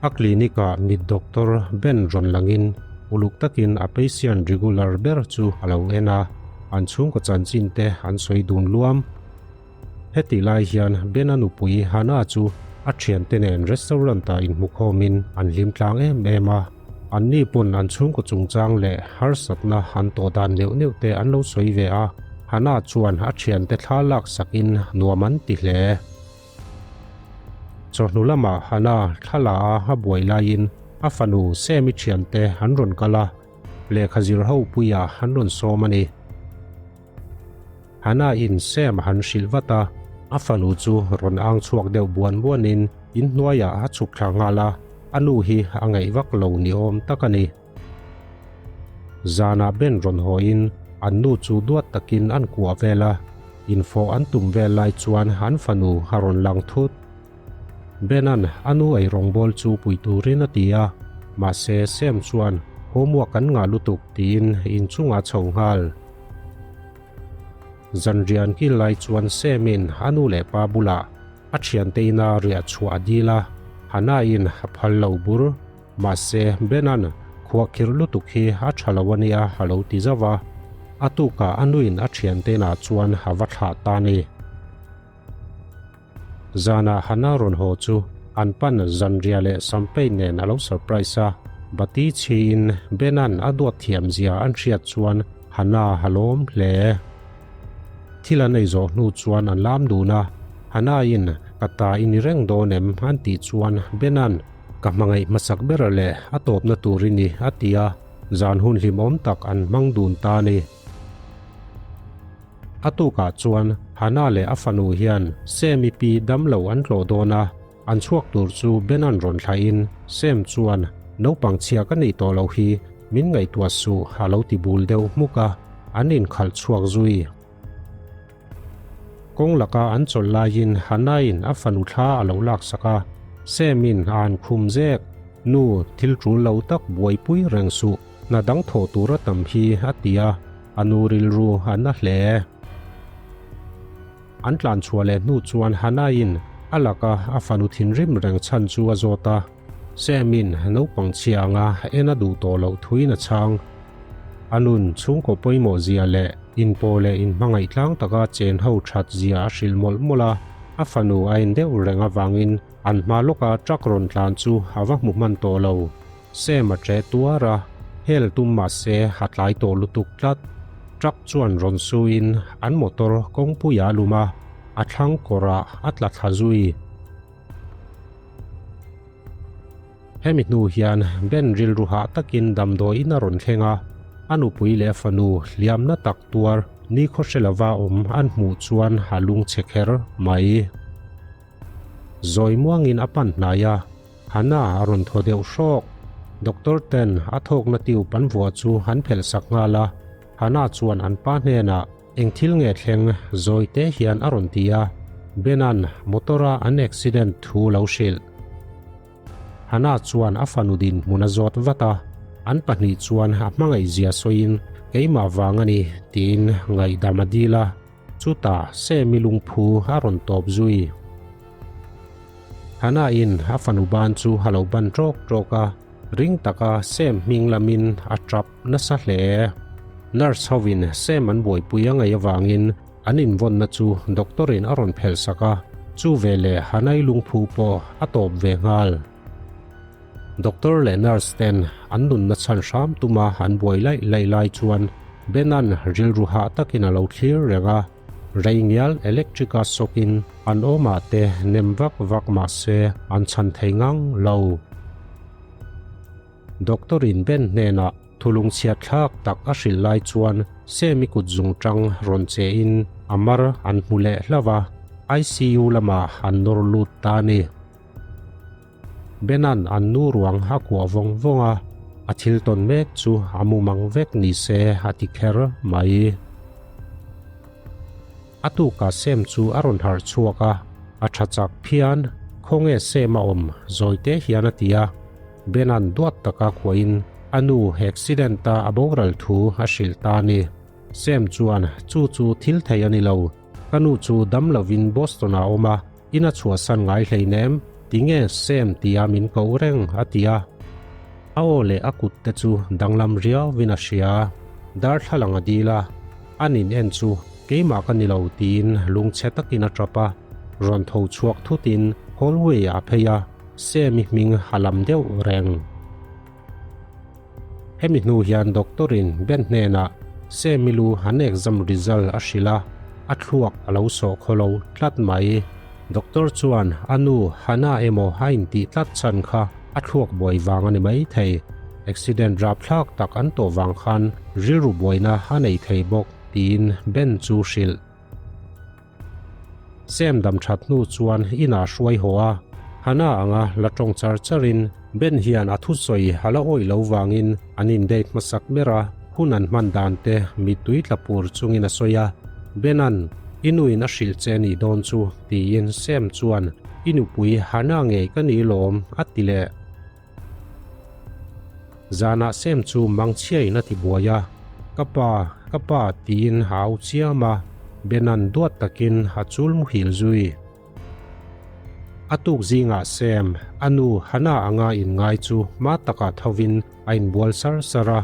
A clinic ah mit doctor Ben rawn langin uluk takin a patient regular ber chu a lo en a, an chhungkaw chanchin te an sawi dun luam. Hetih lai hian Ben-a nupui Hannah chu a thiante nen restaurant-ah inhmukhawmin an hlim tlang em em a. Anni pawn an chhungkaw chungchang leh harsatna an tawh dan neuh neuh te an lo sawi ve a, Hannah chuan a thiante thla laksakin nuam an ti hle. Chawhnu lamah Hannah thla la a a buai laiin a fanu Sam-i thiante an rawn kal a, lehkha zir ho puiah an rawn sawm a ni. Hannah-in Sam a han hrilh vat a, a fanu chu rawn ang chhuak deuh buan buanin inhnuaiah a chhuk thla nghal a, a nu hi a ngaih vak lo ni awm tak a ni. Zanah Ben rawn hawiin an nu chu duat takin an kuah vel a, infawh an tum vel lai chuan an fanu a rawn lang thut. Ben-a'n a nu ei rawngbâwl chu pui turin a ti a, mahse Sam chuan homework an ngah lutuk tiin inchungah a chho nghal. Zanrian kil lai chuan Sam-in a nu leh pa bulah a thiante ina riah chhuah a dil a, Hannah-in a phal lo bur. Mahse Ben-a'n khuahkhirh lutuk hi a tha lo a nia a lo ti zauh a, a tukah a nuin a thiante inah chuan a va thlah ta a ni. Zanah Hannah rawn haw chu an pan zanriah leh champagne nen a lo surprise a, bati chhiin Ben-a'n a duat thiam zia an hriat chuan Hannah a lawm hle. Thil an ei zawh hnu chuan an lam dun a, Hannah-in ka ta i ni reng dawn em an tih chuan Ben-a'n ka hmangaih hmasak ber leh a tawpna tur i ni a ti a, zan hun hlimawm tak an hmang dun ta a ni. A tukah chuan Hannah leh a fanu hian Sam-i pi damlo an tlawh dawn a, an chhuak tur chu Ben-a'n rawn thlahin Sam chuan naupang chhia ka neih tawh loh hi min ngaihtuah suh a lo ti bul deuh hmuk a, an inkhalh chhuak zui. Kawng laka an chawlh laiin Hannah-in a fanu thla a lo laksak a, Sam-in a an khum zek, Nu, thil tul lo tak buaipui reng suh. Hna dang thawh tur a tam hi a ti a, a nu rilru a na hle. An tlan chhuah leh hnu chuan Hannah-in a laka a fanu thinrim reng chhan chu a zawt a. Sam-in naupang chhia anga en a duh tawh loh thuin a chhang. A nun chhungkaw pawimawh zia leh inpawh leh inhmangaih tlang taka chen ho that zia a hrilh mawlh mawlh a, a fanu a en deuh reng avangin an hma lawka truck rawn tlan chu a va hmu hman tawh lo. Sam a ṭe tuar a, hel tum mahse a tlai tawh lutuk tlat. Truck chuan rawn suin an motor kawngpui a lum a, a thlang kawrah a tla thla zui. Hemi hnu hian Ben rilru hah takin damdawiin a rawn thleng a, a nupui leh a fanu hliamna tak tuar nikhaw hre lova awm an hmuh chuan a lungchhe kher mai. Zawi muangin a pan hnai a. Hannah a rawn thaw deuh hrawk. Doctor ten a thawkna tube an vuah chu an phelh sak nghal a, Hannah chuan an pa hnenah eng thil nge thleng zawi te hian a rawn ti a, Ben-a'n motor a an accident thu lo hrilh. Hannah chuan a fanu dinhmun a zawt vat a, an pahnih chuan a hmangaihzia sawiin keimah vang a ni tiin ngaihdam a dil a. Chutah Semi lungphu a rawn tawp zui. Hannah-in a fanu ban chu a lo ban ṭawk ṭawk a, ring taka Sam hming lamin a ṭap nasa hle. Nurse hovin Sam an buaipui a ngaih avangin an invawnna chu doctor-in a rawn phelh sak a, chu veleh Hannah-i lungphu pawh a tawp ve nghal. Doctor leh nurse ten an nunna chhan hram tuma an buai laih laih lai chuan Ben-a'n rilru hah takin a lo thlir reng a, rei ngial electric a sawkin an awmah te nem vak vak mah se an chhan thei ngang lo. Doctor in Ben hnenah thulung chhiat thlak tak a hrilh lai chuan Semi kut zung tang rawn che in a mar an hmu leh hlauh a, ICU lamah an nawr lut ta a ni. Benan an nu ruang a kuah vawng vawng a, a thil tawn mek chu a mumang vek ni se a ti kher mai. A tukah Sam chu a rawn harh chhuak a, a tha chak phian, Khawnge Sam a awm? Zawite hian a ti a. Benan duat taka kuahin a nu accident-a a boral thu a hrilh ta a ni. Sam chuan, Chu chu thil thei a ni lo. Ka nu chu dam lovin Boston-ah a awm a, In a chhuahsan ngai hleinem. Tinge Sam tia min koh reng a ti a. A aw leh a kut te chu danglam riauvin a hria. Darthlalang a dil a, an in en chu keimah ka ni lo tiin lungchhe takin a tap a. Rawn tho chhuak thutin hallway ah a phei a, Sam i hming a lam deuh reng. Hemi hnu hian doctor in Ben hnenah Sam i lu an exam result a hrilh a, a thluak a lo sawh khaw lo tlat mai. Doctor chuan a nu Hannah emaw a intih tlat chhan kha a thluak buai vang a ni mai thei. Accident rapthlak tak an tawh vang khan rilru buaina a nei thei bawk tiin Ben chu hrilh. Sam dam that hnu chuan inah hruai haw a, Hannah anga la tawng char charin Ben hian a thusawi a la awih lo vangin an indate hmasak ber a, hun an hman dan te mittui tla pur chungin a sawi a, Ben-a'n i nuin a hrilh che nih dawn chu tiin Sam chuan i nupui Hannah ngei ka ni lawm a ti leh. Zanah Sam chu mangchhiain a ti buai a, Ka pa, ka pa tiin a au chiam a, Bena'n duat takin a chul muhil zui. A tuk zingah Sam, a nu Hannah anga inngai chu hma takah thovin a inbual sar sar a,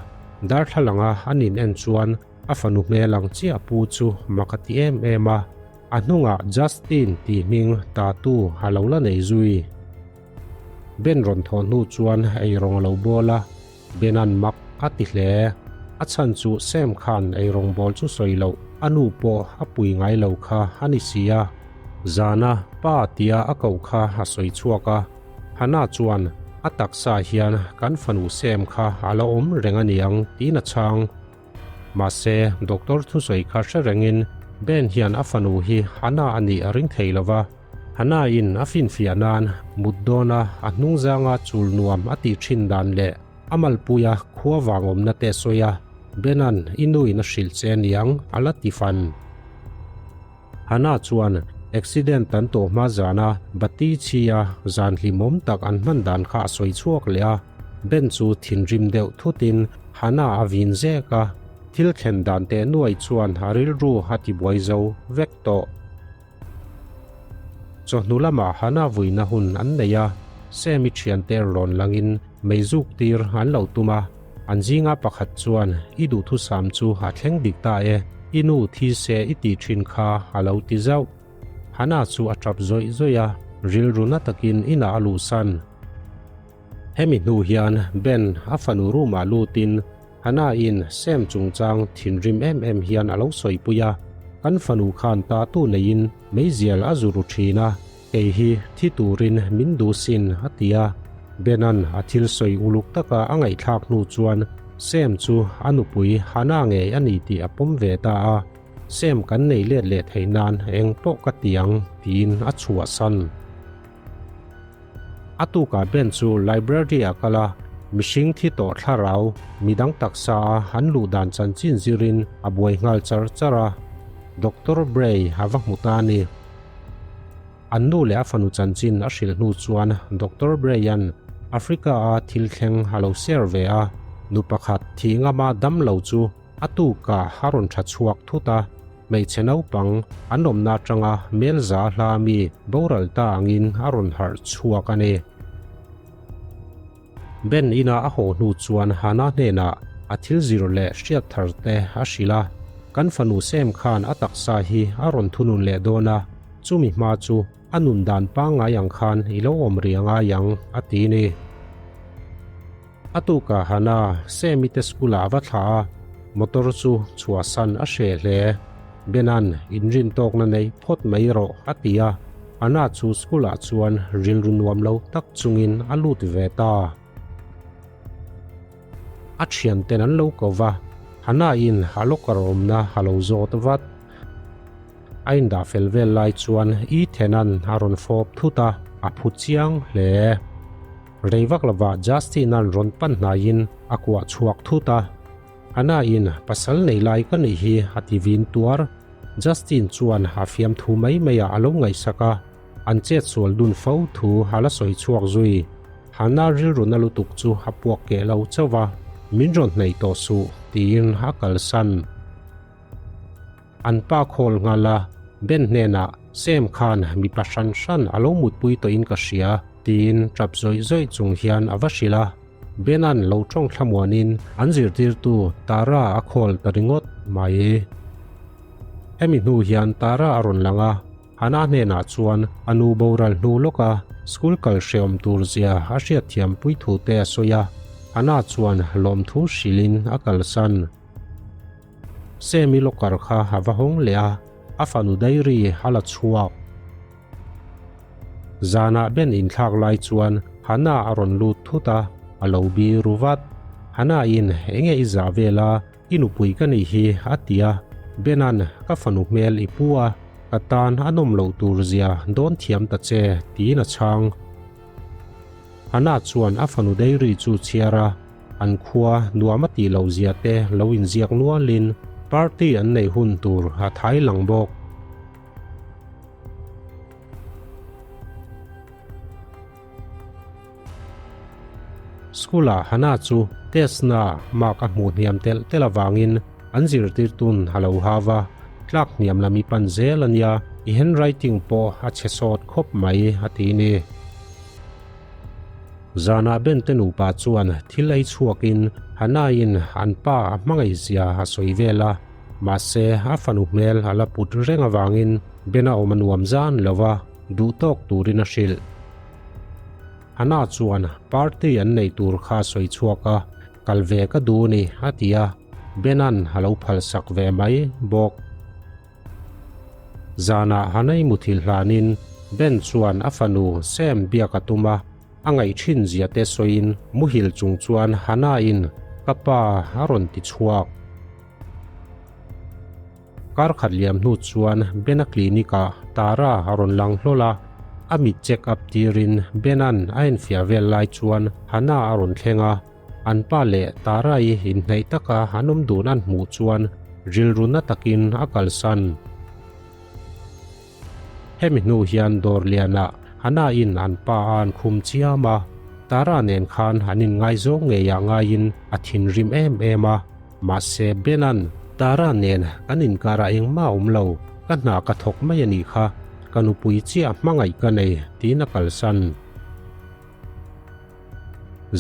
darthlalanga an in en chuan a fanu hmel ang chiah pu chu mak a ti em em a, a hnungah Justin tih hming tatu a lo la nei zui. Ben rawn thawh hnu chuan eirawng a lo bawl a, Bena'n mak a ti hle. A chhan chu Sam khan eirawng bawl chu sawi loh a nu pawh a pui ngai lo kha a ni si a. Zana pa tia a koh kha a sawi chhuak a, Hannah chuan a taksa hian kan fanu Sam kha a la awm reng a niang tiin a chhang. Mahse, doctor thusawi kha hre rengin Ben hian a fanu hi Hannah a nih a ring thei lo va. Hannah-in a finfiah nan mut dawna a hnungzanga chul nuam a tih thin dan leh a malpuia khua vang awmna te sawi a, Ben-a'n i nuin a hrilh che niang a la ti fan. Hannah chuan accident an tawh hma zana bati chhia zan hlimawm tak an hman dan kha a sawi chhuak leh a, Ben chu thinrim deuh thutin Hannah a vin zek a, thil thlen dan teh nuai chuan a rilru a tibuai zo vek tawh. Chawhnu lamah Hannah vuina hun an nei a, Sam-i thiante rawn langin meizuk tir an lo tum a, An zinga pakhat chuan, I duhthusam chu a thleng dik ta e, i nu thi se i tih thin kha a lo ti zauh. Hannah chu a tap zawih zawih a, rilru na takin inah a luhsan. Hemi hnu hian Ben a fanu room-ah lutin Hannah-in Sam chungchang thinrim em em hian a lo sawipui a, Kan fanu khan tatu neiin meizial a zu ru thin a, Kei hi thi turin min duh sin, a ti a. Bena'n a thil sawi uluk taka a ngaihthlak hnu chuan Sam chu a nupui Hannah ngei a ni tih a pawm ve ta a. Sam kan nei let leh theih nan eng pawh ka ti ang, tiin a chhuahsan. A tukah Ben chu library-ah kal a, mihring thi tawh thlarau midang taksa a an luh dan chanchin zirin a buai nghal char char a. Doctor Bray a va hmu ta a ni. An nu leh a fanu chanchin a hrilh hnu chuan Doctor Bray-a'n Africa-a thil thleng a lo share ve a, nu pakhat thih ngama dam lo chu a tukah a rawn tha chhuak thut a, hmeichhe naupang an awmna atanga melza hla mi boral ta angin a rawn harh chhuak a ni. Ben ina a haw hnu chuan Hannah hnenah a thil zir leh hriat thar te a hrilh a, Kan fanu Sam khan a taksa hi a rawn thunun leh dawn a, chumi hma chu a nun dan pangngai ang khan i lo awm rih a ngai ang, a ti ni. A tukah Hannah Sam-i te school-ah a va thlah a, motor chu chhuahsan a hreh hle. Bena'n inrin tawkna nei phawt mai rawh a ti a, Anna chu school-ah chuan rilru nuam lo tak chungin a lut ve ta. A thianten an lo ko va, Hannah-in a locker awmna a lo zawt vat. A indah fel vel lai chuan Ethan-a'n a rawn fawp thut a, a phu chiang hle. Rei vak lovah Justin-a'n rawn pan hnaiin a kuah chhuak thut a. Hannah-in pasal nei lai ka nih hi a ti vin tuar. Justin chuan a fiamthu mai maiah a lo ngaihsak a, an chetsual dun fo thu a la sawi chhuak zui. Hannah rilru na lutuk chu a puak keh lo chauh va, Min rawn hnaih tawh suh, tiin a kalsan. An pa khawl nghal a, Ben hnenah, Sam khan mipa hran hran a lo mutpui tawhin ka hria. Tiin tap zawih zawih chung hian a va hrilh a. Bena'n lo tawng thlamuanin an zirtirtu Tara a call ta ringawt mai. Hemi hnu hian Tara a rawn lang a, Hannah hnenah chuan a nu boral hnu lawka school kal hreawm tur zia a hriatthiam pui thu te a sawi a, Hannah chuan lawmthu hrilhin a kalsan. Semi locker kha a va hawng leh a, a fanu diary a la chhuak. Zanah Ben inthlak lai chuan Hannah a rawn lut thut a, a lo bi ru vat. Hannah-in enge i zah vel a, i nupui ka nih hi a ti a, Ben-a'n ka fanu hmel i pu a, ka tan a nawm loh tur zia dawn thiam ta che tiin a chhang. Hannah chuan a fanu diary chu chhiar a, an khua nuam a tih loh zia te lo inziak nualin party an neih hun tur a thai lang bawk. School-ah Hannah chu test-na mark a hmuh hniam telh telh avangin an zirtirtun a lo hau a, tlak hniam lam i pan zel a nia, i handwriting pawh a chhe sawt khawp mai a ti ni. Zanah Ben te nupa chuan thil ei chhuakin Hannah-in an pa a hmangaihzia a sawi vel a. Mahse, a fanu hmel a la put reng avangin Bena awm a nuam zan lo va, duh tawk turin a hrilh. Hannah chuan party an neih tur kha a sawi chhuak a, kal ve ka duh ni a ti a, Bena'n a lo phalsak ve mai bawk. Zanah Hannah-i muthilh hlanin Ben chuan a fanu Sam biak a tum a, A ngaih thin zia te sawiin muhil chung chuan Hannah-in ka pa a rawn ti chhuak. Kar khat liam hnu chuan Bena clinic-ah Tara a rawn lang hlawl a, a mit check up tirin Bena'n a enfiah vel lai chuan Hannah a rawn thleng a, an pa leh Tara-i inhnaih taka an awm dun an hmuh chuan rilru na takin a kalsan. Hemi hnu hian dawr lianah Hannah-in an pa a an khum chiam a, Tara nen khan an inngaizawng ngeiah ngaiin a thinrim em em a, mahse Ben-a'n Tara nen kan inkarah engmah a awm lo, ka hna ka thawk mai a nih kha, ka nupui chiah hmangaih ka nei tiin a kalsan.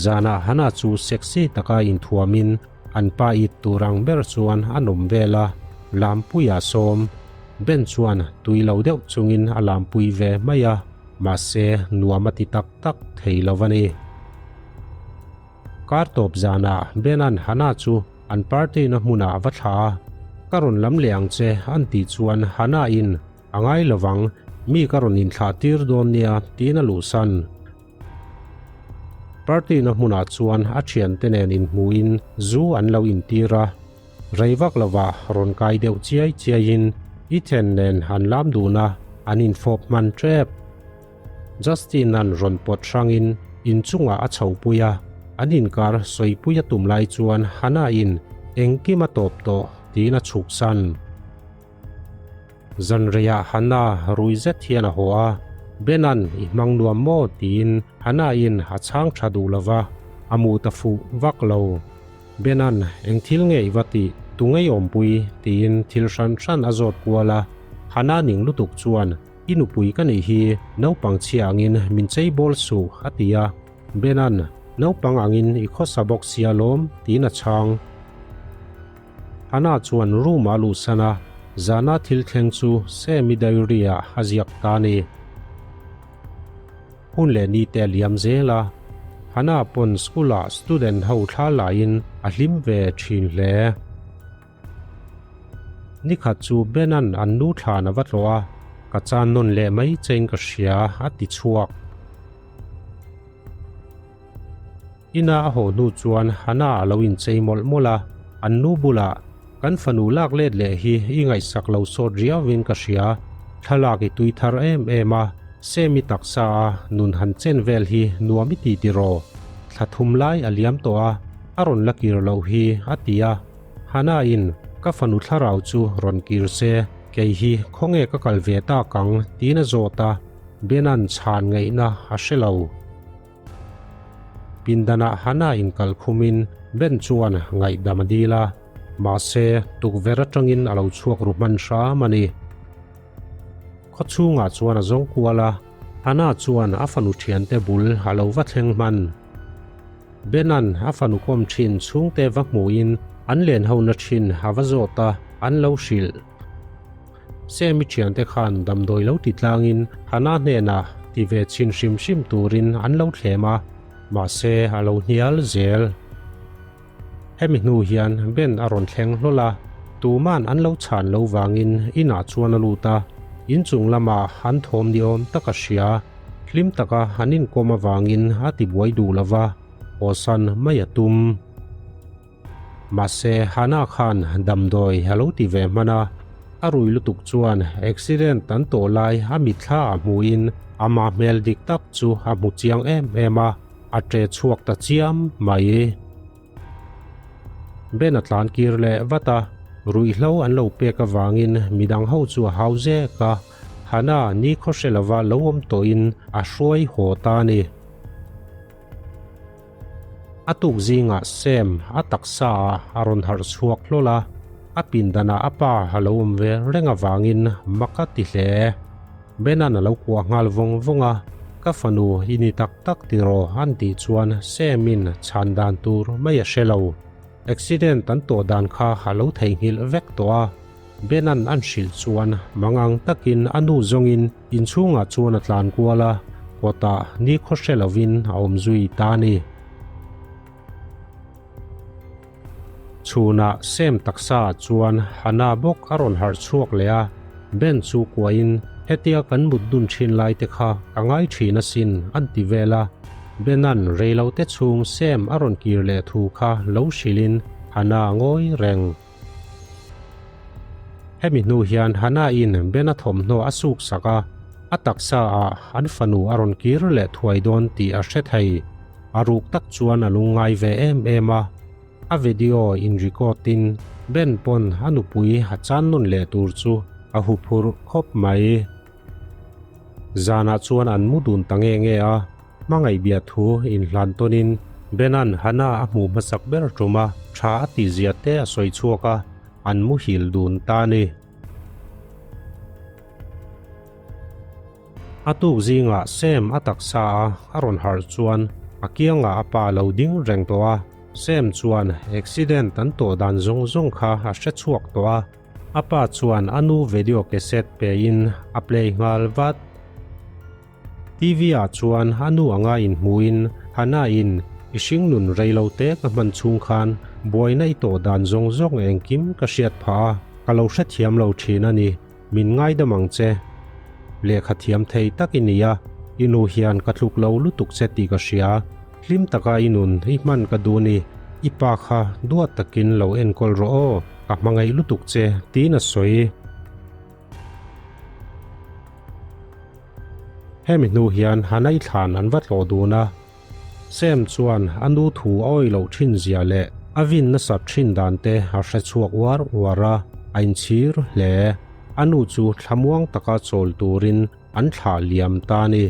Zanah Hannah chu sexy taka inthuamin an pa it tur ang ber chuan a nawm vel a, lampuiah sawm. Ben chuan tui lo deuh chungin a lampui ve mai a, mahse nuam a ti tak tak thei lo a ni. Kar tawp zanah Bena'n Hannah chu an party na hmunah a va thla a, Ka rawn lam leh ang che an tih chuan Hannah-in A ngai lovang, mi ka rawn inthlah tir dawn nia tiin a luhsan. Party na hmunah chuan a thiante nen inhmuhin zu an lo intir a, rei vak lovah rawn kai deuh chiai chiaiin Ethan nen an lam dun a, an infawp hman tep. Justin-a'n rawn pawt hrangin inchungah a chhohpui a, an inkar sawipui a tum lai chuan Hannah-in engkim a tawp tawh tiin a chhuksan. Zanreiah Hannah rui zet hian a haw a, Bena'n i hmang nuam maw tiin Hannah-in a chhang tha duh lo va, a mu ta fuh vak lo. Bena'n eng thil nge i va tih, tu ngei awmpui tiin thil hran hran a zawt kual a, Hannah ning lutuk chuan i nupui ka nih hi naupang chhia angin min chei bawl suh a ti a, Bena'n naupang angin i khawsa bawk sia lawm tiin a chhang. Hannah chuan room a luhsan a, zana thil thleng chu Sammy diary ah a ziak ta a ni. Hun leh ni te a liam zel a, Hannah pawn school ah student ho thla laiin a hlim ve thin hle. Nikhat chu Ben-a'n an nu thlan a va tlawh a, ka chan nawn leh mai chein ka hria a ti chhuak. Ina a haw hnu chuan Hannah a lo inchei mawlh mawlh a, an nu bulah, Kan fanu lak let leh hi i ngaihsak lo sawt riauin ka hria, thlalak i tui thar em em a, Semi taksa a nun han chen vel hi nuam i ti tiraw? Thla thum lai a liam tawh a, a rawn la kir loh hi, a ti a. Hannah-in, Ka fanu thlarau chu rawn kir se, kei hi khawnge ka kal ve tak ang? tiin a zawt a, Bena'n chhan ngaihna a hre lo. Pindanah Hannah inkal khumin Ben chuan ngaihdam a dil a, mahse tukverh atangin a lo chhuak ru hman hram a ni. Khawchhungah chuan a zawng kual a, Hannah chuan a fanu thiante bul a lo va thleng hman. Bena'n a fanu kawm thin chhungte va hmuhin an len hona thin a va zawt a, an lo hrilh. Sammy thiante khan damdawi lo ti tlangin Hannah hnenah ti ve chhin hrim hrim turin an lo thlem a, mahse a lo hnial zel. Hemi hnu hian Ben a rawn thleng hlawl a, tuma'n an lo chhan lo vangin inah chuan a lut a, inchung lamah an thawm ni awm tak a hria. Hlim taka an inkawm avangin a tibuai duh lo va, awsan mai a tum. Mahse, Hannah khan damdawi a lo ti ve hman a, a rui lutuk chuan accident an tawh lai a mitthla ah hmuhin ama hmel dik tak chu a hmu chiang em em a. A ṭe chhuak ta chiam mai. Ben a tlan kir leh vat a, ruihhlo an lo pek avangin midang ho chu a hau zek a, Hannah ni khaw hre lova lo awm tawhin a hruai haw ta a ni. A tuk zingah Sam a taksa ah a rawn harh chhuak hlawl a, a pindanah a pa a lo awm ve reng avangin mak a ti hle. Benan a lo kuah nghal vawng vawng a, Ka fanu i ni tak tak tiraw an tih chuan Sam-in chhan dan tur mai a hre lo. Accident an tawh dan kha a lo theihnghilh vek tawh a, Benan an hrilh chuan mangang takin a nu zawngin inchhungah chuan a tlan kual a, kawtah nikhaw hre lovin a awm zui ta a ni. Chhunah Sam taksaah chuan Hannah bawk a rawn harh chhuak leh a, Ben chu kuahin, Hetia kan mut dun thin lai te kha ka ngai thin asin, an ti vel a. Ben-a'n reilote chhung Sam a rawn kir leh thu kha lo hrilhin Hannah a ngawi reng. Hemi hnu hian Hannah-in Ben-a thawmhnaw a suk sak a, a taksaah an fanu a rawn kir leh thuai dawn tih a hre thei. A ruk tak chuan a lungngai ve em em a, a video in record in Ben pawn a nupui a chan nawn leh tur chu a huphurh khawp mai. Zanah chuan an mu dun ta nge nge a, hmangaih bia thu inhlan tawnin Ben-a'n Hannah a hmuh hmasak ber tum a, tha a tihzia te a sawi chhuak a, an muhil dun ta a ni. A tuk zingah Sam a taksa a a rawn harh chuan a kiangah a pa lo ding reng tawh a, Sam chuan accident an tawh dan zawng zawng kha a hre chhuak tawh a, a pa chuan a nu video cassette pein a play nghal vat. TV ah chuan a nu anga inhmuhin Hannah-in i hringnun rei lo te ka hman chhung khan buaina i tawh dan zawng zawng engkim ka hriat phah a, ka lo hrethiam lo thin a ni. Min ngaidam ang che. Lehkha thiam thei tak i ni a, i nu hian ka tluk lo lutuk che tih ka hria. Hlim taka i nun i hman ka duh ni, i pa kha duat takin lo enkawl rawh aw, ka hmangaih lutuk che, tiin a sawi. Hemi hnu hian Hanai thlan an va tlawh dun a. Sam chuan a nu thu a awih loh thin zia leh a vin nasat thin dan te a hre chhuak uar uar a, a inchhir hle. A nu chu thlamuang taka chawl turin an thlah liam ta a ni.